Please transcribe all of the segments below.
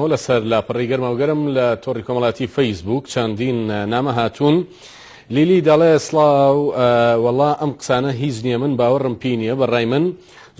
بەداخەوە لەسەر لاپەڕەی گەرماوگەرم لە تۆڕی کۆمەڵاتی فەیسبوک چەندین نامە هاتوون. لیلی دەڵێ سڵاو وەڵا ئەم قسانە هیچ نییە من باوەڕم پێی نییە بەڕای من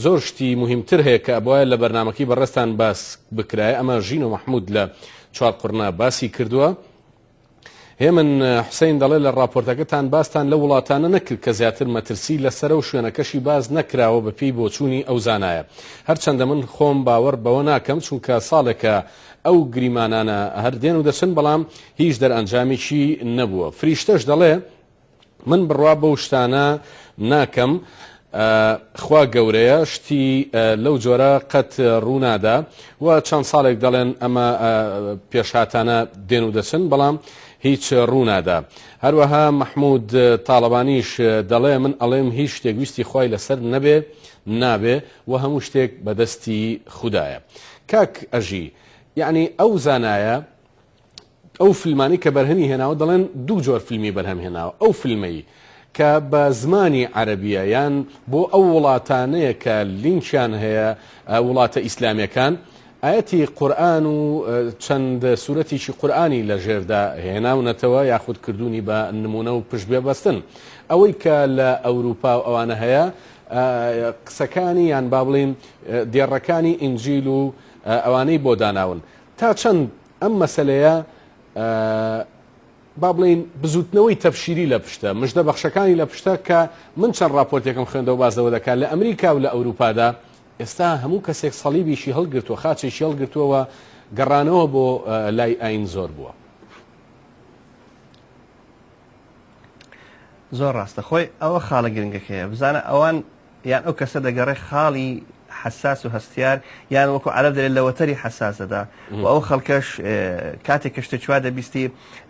زۆر شتی مهمتر هەیە کە ئەبوایە لە بەرنامەکەی بەڕێزتان باس بکرایە ئەمە ژینۆ مەحمود لە چوارقوڕنە باسی کردووە. هێمن حوسەین دەڵێ لە ڕاپۆرتەکەتان باستان لەو وڵاتانە نەکرد کە زیاتر مەترسی لەسەرە و شوێنەکەشی باس نەکراوە بەپێی بۆچوونی ئەو زانایە. هەرچەندە من خۆم باوەڕ بەوە ناکەم چونکە ساڵێکە ئەو گریمانانە هەر دێن و دەچن بەڵام هیچ دەرئەنجامێکی نەبووە. فریشتەش دەڵێ من بڕوا بەو شتانە ناکەم خوا گەورەیە شتی لەو جۆرە قەت ڕوونادا و چەند ساڵێک دەڵێن ئەمە پێشهاتانە دێن و دەچن بەڵام هیچ ڕوونادا هەروەها مححمود تاڵەبانیش دەڵێ من ئەڵێم هیچ شتێک ویستی خوای لەسەر نەبێ نابێ و هەموو شتێک بەدەستی خودایە کاک ئەژی یعنی ئەو زانایە ئەو فیلمانەی کە بەرهەمی هێناوە دەڵێن دوو جۆر فیلمی بەرهەم هێناوە، ئەو فیلمەی کە بە زمانی عەرەبییە یان بۆ ئەو وڵاتانەیە کە لینکیان هەیە وڵاتە ئیسلامیەکان ئایەتی قورئان و چەند سورەتێکی قورئانی لە ژێردا هێناونەتەوە یاخود کردوونی بە نمونە و پشت بێ بەستن ئەوەی کە لە ئەوروپا و ئەوانە هەیە قسەکانی یان با بڵین دێڕەکانی ئینجیل و ئەوانەی بۆ داناون تا چەند ئەم مەسەلەیە با بڵێین بزوتنەوەی تەبشیری لە پشتە، مژدە بەخشەکانی لە پشتە کە من چەند ڕاپۆرتێکم خوێندەوە باس لەوە دەکات لە ئەمریکا و لە ئەوروپادا ئێستا هەموو کەسێک سەڵیبیشی هەڵگرتووە، خاچێکی هەڵگرتووە و گەڕانەوە بۆ لای ئاین زۆر بووە. زۆر ڕاستە خۆی ئەوە خاڵە گرنگەکەیە بزانە ئەوان یان ئەو کەسە دەگەڕێ خاڵی حەساس و هەستیار یان وەکو عەرەب دەلێ لە وەتەری حەساس دەدا و ئەو خەڵکەش کاتێک کە شتێک وا دەبیستی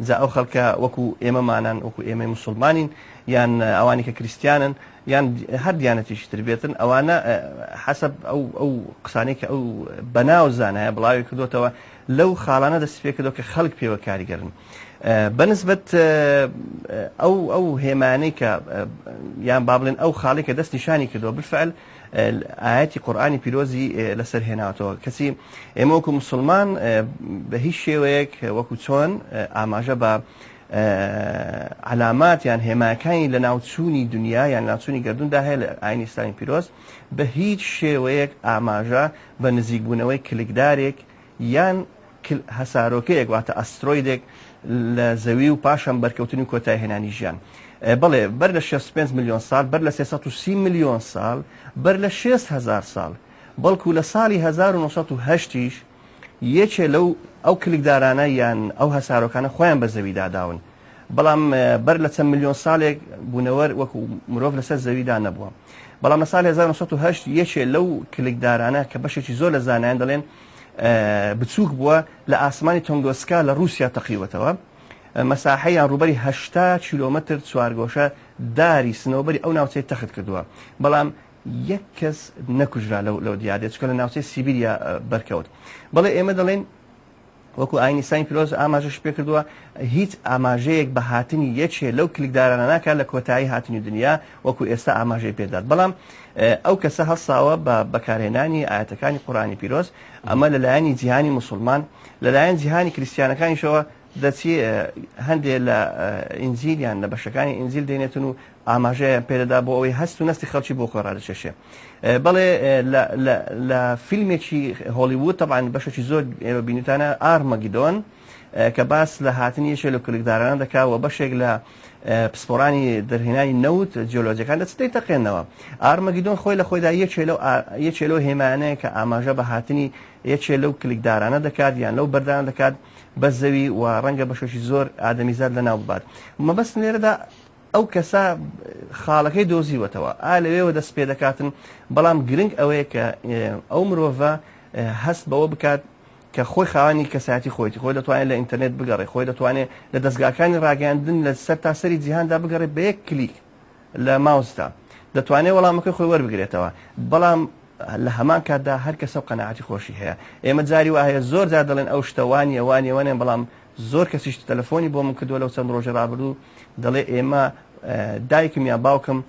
جا ئەو خەڵکە وەکو ئێمەمانان وەکو ئێمەی موسڵمانین یان ئەوانی کە کریستیانن یان هەر دیانەتیشی تر بێتن ئەوانە حەسەب ئەو ئەو قسانەی کە ئەو بەناو زانایە بڵاوی کردوتەوە لەو خاڵانە دەستی پێ کردەوە کە خەڵک پێوە کاریگەرن بەنسبەت ئەو ئەو هێمانەی کە یان با بڵێن ئەو خاڵی کە دەست نیشانی کردەوە بالفعل ئاەتی قورآانی پیرۆزی لەسەر هێناوەتەوە کەسی ئێمە وەکو مسلمان بە هیچ شێوەیەک وەکو چۆن ئاماژە بە علامات یان هێماکانی لە ناوچوونی دنیا یان ناچوونی گردوندا هەیە لە ئاینی ئیسلامی پیرۆز بە هیچ شێوەیەک ئاماژە بە نزیکبوونەوەی کلکدارێک یان کل هەسارۆکەیەک واتە ئەسترۆیدێک لە زەوی و پاشان بەرکەوتنی و کۆتایهێنانی ژیان. بەڵێ بەر لە 65 ملیۆن ساڵ، بەر لە 330 ملیۆن ساڵ، بەر لە 60 هەزار ساڵ، بەڵکو لە ساڵی 1970 یش یەکێ لەو ئەو کلکدارانە یان ئەو هەسارۆکانە خۆیان بە زەویدا داون. بەڵام بەر لە چەند ملیۆن ساڵێک بوونەوەر وەکو مرۆڤ لەسەر زەویدا نەبووە. بەڵام لە ساڵی 1970 یەکێ لەو کلکدارانە کە بەشێکی زۆر لە زانایان دەڵێن بچووک بووە لە ئاسمانی تۆنگۆسکا لە ڕووسیا تەقیوەتەوە مەساحەی یان ڕووبەری هەشتا کیلۆمەتر چوارگۆشە داری سنەوبەری ئەو ناوچەی تەخت کردووە بەڵام یەک کەس نەکوژرا لەو لەو دیاردەیە چونکە لە ناوچەی سیبیریا بەرکەوت بەڵێ ئێمە دەڵێن وەکو ئاینی ئیسلامی پیرۆز ئاماژەش پێکردووە هیچ ئاماژەیەک بە هاتنی یەکێ لەو کلکدارانە ناکات لە کۆتایی هاتنی دنیا وەکو ئێستا ئاماژەی پێدات بەڵام ئەو کەسە هەڵساوە بە بەکارهێنانی ئاەتەکانی قورآانی پیرۆز ئەمە لەلایەنی جیهانی مسلمان لەلایەن جیهانی کریسیانەکانیشەوە دەچی هەندێ لە ئینجیلیان لە بەشەکانی ئینجیل دێنێتن و ئاماژەیان پێدەدا بۆ ئەوەی هەست و نەستی خەڵکی بۆ خۆی ڕادەکێشێ بەڵێ لە فیلمێکی هۆڵیوود تەبان بەشێکی زۆر ئێوە بینیتانە ئارمەگیدۆن کە باس لە هاتنی یەکێ لە کلکدارانە دەکا و بەشێک لە پسپۆرانی دەرهێنانی نەوت جیۆلۆجیەکان دەچن دەیتەقێنەوە ئارمەگیدۆن خۆی لە خۆیدا یەکێ لەو یەکێ لەو هێمانەیە کە ئاماژە بە هاتنی یەکێ لەو کلکدارانە دەکات یان لەو بەردانە دەکات بە زەوی و ڕەنگە بەشێکی زۆر ئادەمیزاد لەناو ببات مەبەست لێرەدا ئەو کەسە خاڵەکەی دۆزیوەتەوە ئا لەوێوە دەست پێ دەکاتن بەڵام گرنگ ئەوەیە کە ئەو مرۆڤە هەست بەوە بکات کە خۆی خاوەنی کەسایەتی خۆیەتی خۆی دەتوانێت لە ئینتەرنێت بگەڕێ خۆی دەتوانێت لە دەستگاکانی ڕاگەیاندن لە سەر تا سەری جیهاندا بگەڕێ بە یەک کلیک لە ماوسدا دەتوانێت وەڵامەکەی خۆی وەربگرێتەوە بەڵام لە هەمان کاتدا هەر کەسە و قەناعەتی خۆشی هەیە ئێمە جاری وا هەیە زۆر جار دەڵێن ئەو شتە وانیە وانیە وانیە بەڵام زۆر کەسیش تەلەفۆنی بۆ من کردووە لەو چەند ڕۆژە ڕابردوو دەڵێ ئێمە دایکم یا باوکم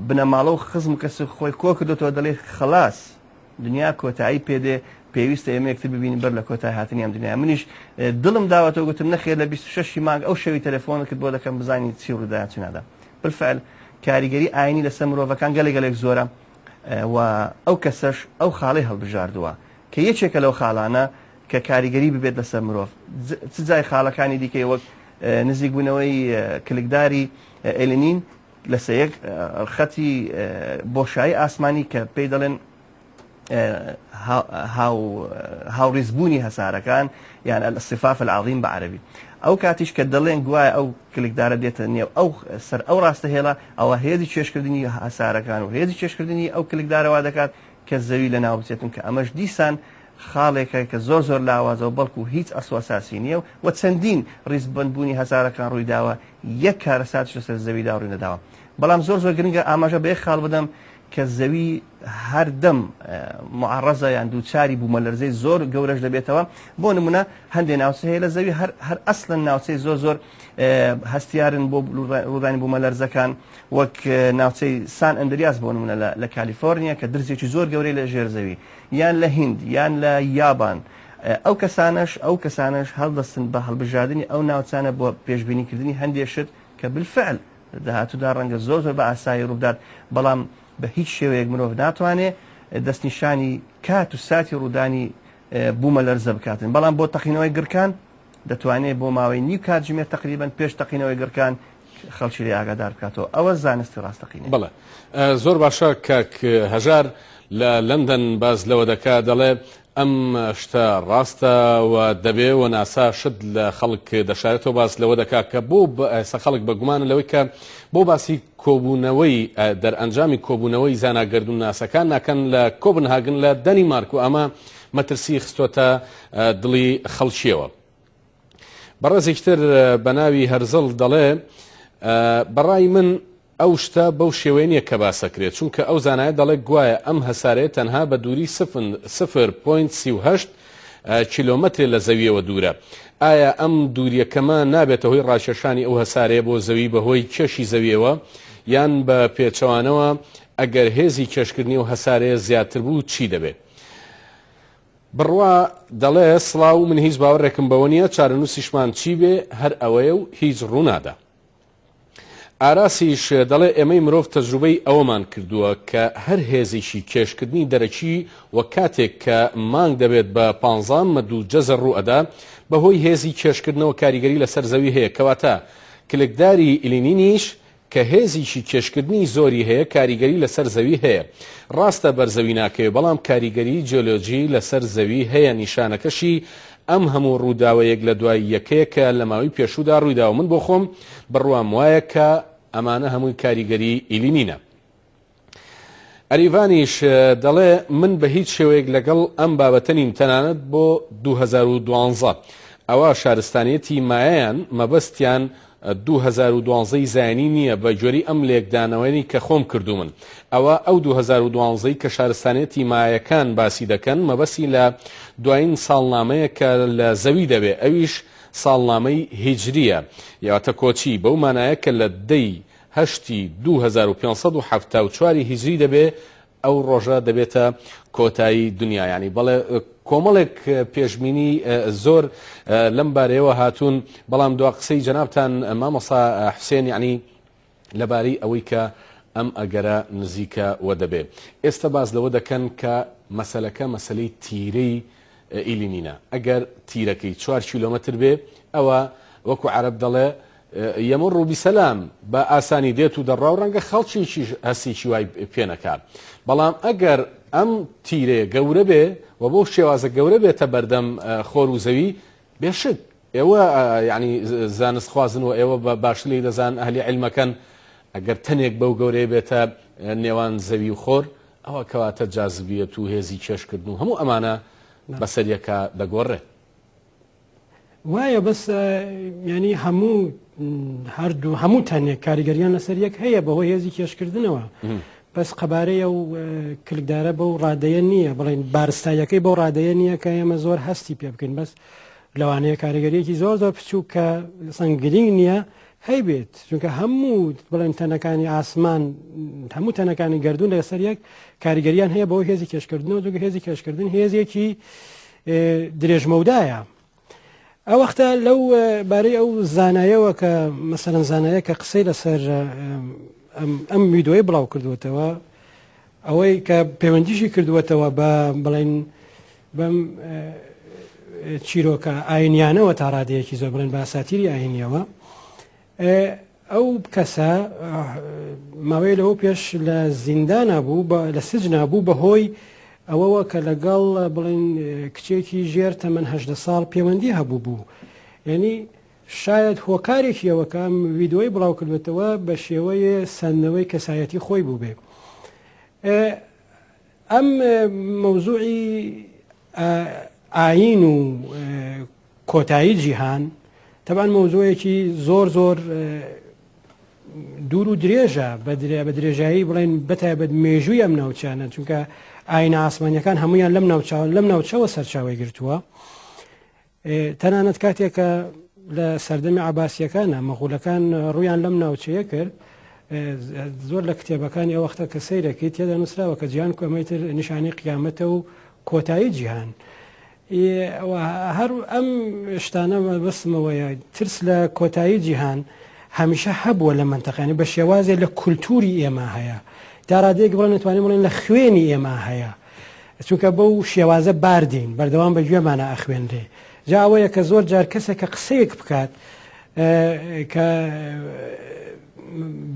بنەماڵە و خزم و کەس خۆی کۆ کردوتەوە دەڵێ خلاص دنیا کۆتایی پێدێ. پێویستە ئێمە یەکتر ببینین بەر لە کۆتای هاتنی ئەم دنیا. منیش دڵم داوەتەوە گوتم نەخێر لە 26 ی مانگ ئەو شەوی تەلەفۆنت بۆ دەکەم بزانین چی ڕوودا یان چی نادا. بالفعل کاریگەری ئاینی لەسەر مرۆڤەکان گەلێک گەلێک زۆرە و ئەو کەسەش ئەو خاڵەی هەڵبژاردووە کە یەکێکە لەو خاڵانە کە کاریگەری ببێت لەسەر مرۆڤ چ جای خاڵەکانی دیکەی وەک نزیکبوونەوەی کلکداری ئێلینین لەسەر یەک خەتی بۆشایی ئاسمانی کە پێی دەڵێن هاوڕیزبوونی هەسارەکان یان الاصطفاف العظیم بە عەرەبی ئەو کاتیش کە دەڵێن گوایە ئەو کلکدارە دێتە نێو ئەو سەر ئەو ڕاستە هێڵە ئەوە هێزی کێشکردنی هەسارەکان و هێزی کێشکردنی ئەو کلکدارە وا دەکات کە زەوی لەناو بچێتن کە ئەمەش دیسان خاڵێکە کە زۆر زۆر لاوازە و بەڵکو هیچ ئەسڵ و ئەساسی نییە و چەندین ڕیزبەندبوونی هەسارەکان ڕوویداوە یەک کارەساتیش لەسەر زەویدا ڕووی نەداوە بەڵام زۆر زۆر گرنگە ئاماژە بە یەک خاڵ بدەم کە زەوی هەردەم معڕەزە یان دووچاری بوومەلەرزەی زۆر گەورەش دەبێتەوە بۆ نمونە هەندێک ناوچە هەیە لە زەوی هەر هەر ئەسڵەن ناوچەی زۆر زۆر هەستیارن بۆ ڕوودانی بوومەلەرزەکان وەک ناوچەی سان ئەندریاس بۆ نمونە لە کالیفۆرنیا کە درزێکی زۆر گەورەی لە ژێر زەوی یان لە هیند یان لە یابان ئەو کەسانەش ئەو کەسانەش هەڵدەستن بە هەڵبژاردنی ئەو ناوچانە بۆ پێشبینیکردنی هەندێک شت کە بالفعل لە داهاتوودا ڕەنگە زۆر زۆر بە ئاسایی ڕووبدات، بەڵام بە هیچ شێوەیەک مرۆڤ ناتوانێ دەستنیشانی کات و ساتی ڕوودانی بوومەلەرزە بکاتن، بەڵام بۆ تەقینەوەی گڕکان دەتوانێ بۆ ماوەی نیو کاتژمێر تەقریبەن پێش تەقینەوەی گڕکان خەڵکی لێ ئاگادار بکاتەوە، ئەوە زانستی ڕاستەقینەیە. بەڵێ زۆر باشە کاک هەژار لە لەندەن باس لەوە دەکا دەڵێ ئەم شتە ڕاستە و دەبێ و ناسا شت لە خەڵک دەشارێتەوە باس لەوە دەکا کە بۆ ئێستا خەڵک بە گومانە لەوەی کە بۆ باسی کۆبوونەوەی دەرئەنجامی کۆبوونەوەی زانا گەردوونناسەکان ناکەن لە کۆبنهاگن لە دەنیمارک و ئەمە مەترسی خستۆتە دڵی خەڵکیەوە. بەڕێزێکی تر بە ناوی هەرزڵ دەڵێ بەڕای من ئەو شتە بەو شێوەیە نیە کە باسەکرێت، چونکە ئەو زانایە دەڵێ گوایە ئەم هەسارەیە تەنها بە دووری 0.38 کیلۆمەترێ لە زەویەوە دوورە. ئایا ئەم دووریە کەمە نابێتە هۆی ڕاکێشانی ئەو هەسارەیە بۆ زەوی بەهۆی کێشی زەویەوە؟ یان بە پێچەوانەوە ئەگەر هێزی کێشکردنی ئەو هەسارەیە زیاتر بوو چی دەبێ؟ بڕوا دەڵێ، سڵاو، من هیچ باوەڕێکم بەوە نیە، چارەنووسیشمان چی بێ هەر ئەوەیە و هیچ ڕوونادا. ئاراسیش دەڵێ ئێمەی مرۆڤ تەجروبەی ئەوەمان کردووە کە هەر هێزێکی کێشکردنی دەرەکی و کاتێک کە مانگ دەبێت بە پانزا مەد و جەزر ڕوو ئەدا بەهۆی هێزی کێشکردنەوە کاریگەری لەسەر زەوی هەیە کەواتە کلکداری ئلینینیش کە هێزیکی کێشکردنی زۆری هەیە کاریگەری لەسەر زەوی هەیە ڕاستە بەر زەوی ناکەوێ بەڵام کاریگەری جیۆلۆجی لەسەر زەوی هەیە نیشانەکەشی ئەم هەموو ڕووداوە یەک لە دوای یەکەیە کە لە ماوەی پێشوودا ڕوویداوە من بۆ خۆم بڕوام وایە کە ئەمانە هەمووی کاریگەری ئیلینینە. ئەریڤانیش دەڵێ من بە هیچ شێوەیەک لەگەڵ ئەم بابەتە نیم تەنانەت بۆ 2012 ئەوە شارستانیەتی مایەیان مەبەستیان 2012 ی زایینی نییە بە گوێرەی ئەم لێکدانەوەی کە خۆم کردوومن ئەوە ئەو 2012 ی کە شارستانیەتی مایەکان باسی دەکەن مەبەستی لە دوایین ساڵنامەیە کە لە زەوی دەبێ ئەویش ساڵنامەی هیجریە یاواتە کۆچی بەو مانایە کە لە دەی هەشتی 2574 ی هیجری دەبێ ئەو ڕۆژە دەبێتە کۆتایی دنیا یانی بەڵێ کۆمەڵێک پێشبینی زۆر لەم بارەیەوە هاتوون بەڵام دوا قسەی جەنابتان مامۆستا حوسێن یعنی لەبارەی ئەوەی کە ئەم ئەگەرە نزیکە وە دەبێ ئێستا باس لەوە دەکەن کە مەسەلەکە مەسەلەی تیرەی ئیلینینە ئەگەر تیرەکەی چوار کیلۆمەتر بێ ئەوە وەکو عەرەب دەڵێ یمر بسلام بە ئاسانی دێت و دەڕوا و ڕەنگە خەڵکێکیش هەستێکی وای پێ نەکا بەڵام ئەگەر ئەم تیرەیە گەورە بێ و بەو شێوازە گەورە بێتە بەردەم خۆر و زەوی بێشک ئێوە یعنی زانست خوازن و ئێوە بە باش لێی دەزان ئەهلی عیلمەکەن ئەگەر تەنێک بەو گەورەیە بێتە نێوان زەوی و خۆر ئەوە کەواتە جازبیەت و هێزی کێشکردن و هەموو ئەمانە بەسەریەکە دەگۆڕێ. وایە بەس ینی هەموو هەردوو هەموو تەنێک کاریگەریان لەسەر یەک هەیە بەهۆی هێزی کێشکردنەوە بەس قەبارەیە و کلکدارە بەو ڕادەیە نییە بڵین بارستاییەکەی بەو ڕادەیە نییە کە ئێمە زۆر هەستی پێ بکەین بەس لەوانەیە کاریگەریەکی زۆر زۆر بچووک کە سەنگرینگ نییە هەیبێت چونکە هەموو بڵێن تەنەکانی ئاسمان هەموو تەنەکانی گردون لەسەر یەک کاریگەریان هەیە بۆ هێزی کێشکردنەوە چونکە هێزی کێشکردن هێزێکی درێژمەودایە ئەو وەختە لەو بارەی ئەو زانایەوە کە مەسەرەن زانایە کە قسەی لەسەر ئەم ویددیوی بڵاو کردوێتەوە ئەوەی کە پەیوەندیشی کردووەتەوە بە بڵێن بەم چیرۆکە ئاینیانەوە تا ڕادەیەکی زۆر بڵێن بە ئەساتیری ئاینیەوە ئەو کەسە ماوەی لەوە پێش لە زیندانە بوو لە سجنا بوو بەهۆی ئەوەوە کە لەگەڵ بڵێن کچێکی ژێر تەمەن هەدە ساڵ پەیوەندی هەبوو بوو یعنی شاید هۆکارێکی ئەوە کە ئەم ویدۆی بڵاو کردوێتەوە بە شێوەیە سەندنەوەی کەسایەتی خۆی بوو بێ ئەم مەوزوعی ئایین و کۆتایی جیهان تەبان مەوزوعێکی زۆر زۆر دوور و درێژە بە درێژایی بڵێن بەتایبەت مێژووی ئەم ناوچانە چونکە ئاینە ئاسمانیەکان هەمویان لەم ناوچە لەم ناوچەوە سەرچاوی گرتووە تەنانەت کاتێک کە لە سەردەمی عەباسییەکانە مەغولەکان ڕوویان لەم ناوچەیە کرد زۆر لە کتێبەکانی ئەو وەختە کە سەیرەکەی تێدا نووسراوە کە جیهان کۆمەی تر نیشانەی قیامەتە و کۆتایی جیهان هەر ئەم شتانە بەسمەوەیە ترس لە کۆتایی جیهان هەمیشە هەبووە لە منتەقانی بە شێوازێ لە کولتوری ئێمە هەیە تا ڕادەیەک بڵێن نتوانین بڵێن لە خوێنی ئێمە هەیە چونکە بەو شێوازە بار دێین بەردەوام بە گوێمانە ئەخوێنرێ جا ئەوەیە کە زۆر جار کەسێک کە قسەیەک بکات کە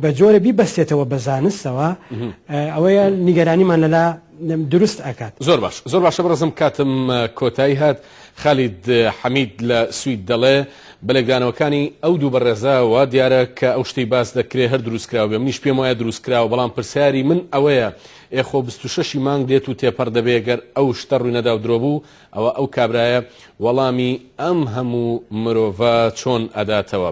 بە جۆرە بیبەستێتەوە بە زانستەوە ئەوەیە نیگەرانیمان لەلا دروست ئەکات. زۆر باش زۆر باشە بەڕێزم کاتم کۆتایی هات خالید حەمید لە سوید دەڵێ بە لێکدانەوەکانی ئەو دوو بەڕێزە وا دیارە کە ئەو شتەی باس دەکرێ هەر دروستکراو بێ منیش پێم وایە دروستکراوە بەڵام پرسیاری من ئەوەیە ئێ خۆ 26 ی مانگ دێت و تێپەڕ دەبێ گەر ئەو شتە ڕووینەدا و درۆ بوو ئەوە ئەو کابرایە وەڵامی ئەم هەموو مرۆڤە چۆن ئەداتەوە؟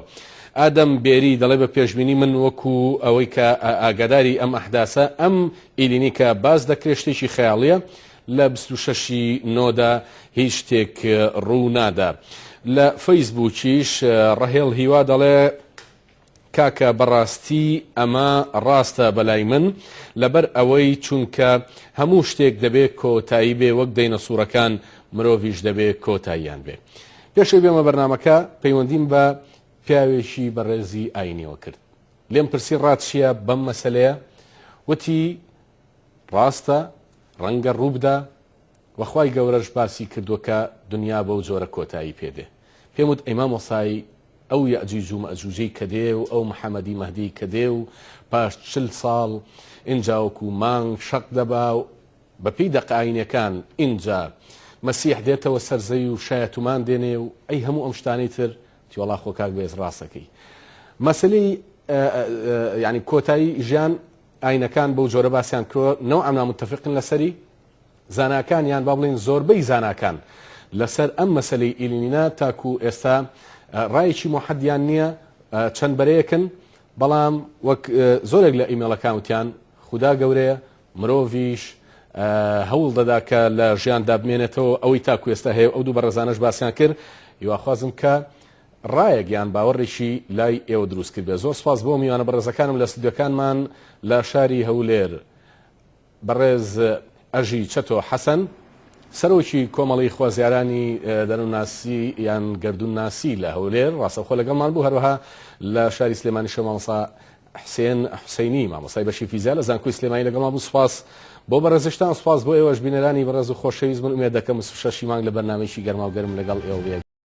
ئادەم بێری دەڵێ بە پێشبینی من وەکو ئەوەی کە ئاگاداری ئەم ئەحداسە ئەم ئیلینی کە باس دەکرێ شتێکی خەیاڵیە لە 26 ی نۆدا هیچ شتێک ڕوو نادا. لە فەیسبووکیش ڕەهێڵ هیوا دەڵێ کاکە بەڕاستی ئەمە ڕاستە بەلای من لەبەر ئەوەی چونکە هەموو شتێک دەبێ کۆتایی بێ وەک دەینەسوڕەکان مرۆڤیش دەبێ کۆتاییان بێ. پێش ئەوەی بێمە بەرنامەکە پەیوەندیم بە پیاوێکی بەڕێزی ئاینیەوە کرد لێم پرسی ڕات چییە بەم مەسەلەیە وتی ڕاستە ڕەنگە ڕووبدا وە خوای گەورەش باسی کردووە کە دنیا بەو جۆرە کۆتایی پێ دێ پێم وت ئەی مامۆستای ئەو یەئجوج و مەئجوجەی کە دێ و ئەو محەمەدی مەهدی کە دێ و پاش چل ساڵ ئینجا وەکو مانگ شەق دەبا و بە پێی دەقە ئاینیەکان ئینجا مەسیح دێتەوە سەر زەوی و شایەتومان دێنێ و ئەی هەموو ئەم شتانەی تر وتی وەڵا خۆ کاک بەێز ڕاستەکەی مەسەلەی یعنی کۆتایی ژیان ئاینەکان بەو جۆرە باسیان کردوە نەوعا ما متفقن لەسەری زاناکان یان با بڵێین زۆربەی زاناکان لەسەر ئەم مەسەلەی ئیلینینا تاکو ئێستا ڕایەکی موحەدیان نییە چەند بەرەیەکن بەڵام وەک زۆرێک لە ئیمێڵەکان وتیان خودا گەورەیە مرۆڤیش هەوڵ دەدا کە لە ژیاندا بمێنێتەوە ئەوەی تاکو ئێستا هەیە ئەو دوو بەڕێزانەش باسیان کرد هیواخوازم کە ڕایەک یان باوەڕێکی لای ئێوە دروست کردبێت. زۆر سوپاس بۆ میوانە بەڕێزەکانم لە ستودیۆکانمان لە شاری هەولێر، بەڕێز ئەژی چەتۆ حەسەن، سەرۆکی کۆمەڵەی خوازیارانی دەروونناسی یان گەردوونناسی لە هەولێر ڕاستەوخۆ لەگەڵمان بوو، هەروەها لە شاری سلێمانیشەوە مامۆستا حسێن حوسەینی مامۆستای بەشی فیزیا لە زانکۆی سلێمانی لەگەڵمان بوو. سوپاس بۆ بەڕێزشتان، سوپاس بۆ ئێوەش بینەرانی بەڕێز و خۆشەویست. من ئومێد دەکەم 26 ی مانگ لە بەرنامەیەکی گەرماوگەرم لەگەڵ ئێوە بێ.